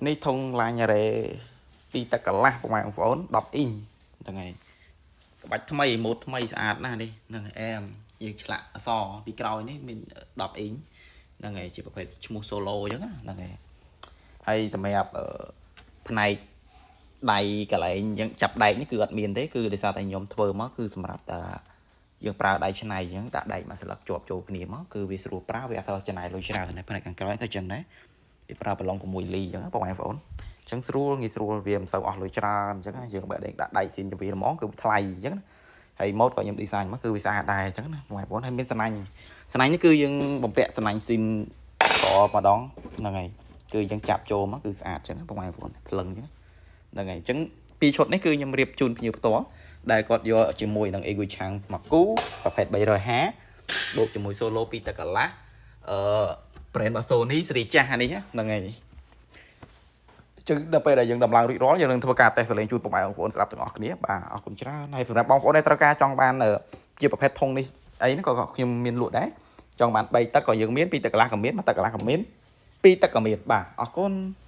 នេះធុងឡាញ់រ៉េ2ទឹកកន្លះពុកម៉ែបងប្អូន10អ៊ីងហ្នឹងហើយក្បាច់ថ្មីម៉ូតថ្មីស្អាតណាស់នេះហ្នឹងហើយអែមយើងឆ្លាក់អសពីក្រោយនេះមាន10អ៊ីងហ្នឹងហើយជាប្រភេទឈ្មោះ solo អញ្ចឹងណាហ្នឹងហើយហើយសម្រាប់ផ្នែកដៃកន្លែងយើងចាប់ដែកនេះគឺអត់មានទេគឺដោយសារតែខ្ញុំធ្វើមកគឺសម្រាប់តែយើងប្រើដៃឆ្នៃអញ្ចឹងដាក់ដែកមួយស្លឹកជាប់ចូលគ្នាមកគឺវាស្រួលប្រើវាអត់សូវចំណាយលុយច្រើនដែរផ្នែកខាងក្រោយទៅអញ្ចឹងដែរវាប្រើប្រឡង6លីអញ្ចឹងណាបងប្អូនអញ្ចឹងស្រួលងាយស្រួលវាមិនសូវអស់លុយច្រើនអញ្ចឹងយើងបើដាក់ដែកស៊ីនជាវាហ្មងគឺថ្លៃអញ្ចឹងណាហើយម៉ូតក៏ខ្ញុំ design មកគឺវាស្អាតដែរអញ្ចឹងណាបងប្អូនហើយមានស្នាញ់ស្នាញ់នេះគឺយើងបំពាក់ស្នាញ់ស៊ីនកម្ដងហ្នឹងហើយគឺយើងចាប់ចូលមកគឺស្អាតអញ្ចឹងបងប្អូនភ្លឹងអញ្ចឹងហ្នឹងហើយអញ្ចឹងពីរឈុតនេះគឺខ្ញុំរៀបជូនភ្ញៀវផ្ទាល់ដែលគាត់យកជាមួយនឹង Ego ឆាំងមួយគូប្រភេទ350បូកជាមួយ solo 2ទឹកកន្លះអឺ brand របស់ Sony ស៊េរីចាស់អានេះហ្នឹងហើយចឹងដល់ពេលដែលយើងដំឡើងរួចរាល់យើងនឹងធ្វើការតេស្តសលេងជូនពុកម៉ែបងប្អូនស្ដាប់ទាំងអស់គ្នាបាទអរគុណច្រើនហើយសម្រាប់បងប្អូនដែលត្រូវការចង់បានជាប្រភេទធុងនេះអីហ្នឹងក៏ខ្ញុំមានលក់ដែរចង់បាន3ទឹកក៏យើងមាន2ទឹកកន្លះក៏មាន1ទឹកកន្លះក៏មាន2ទឹកក៏មានបាទអរគុណ។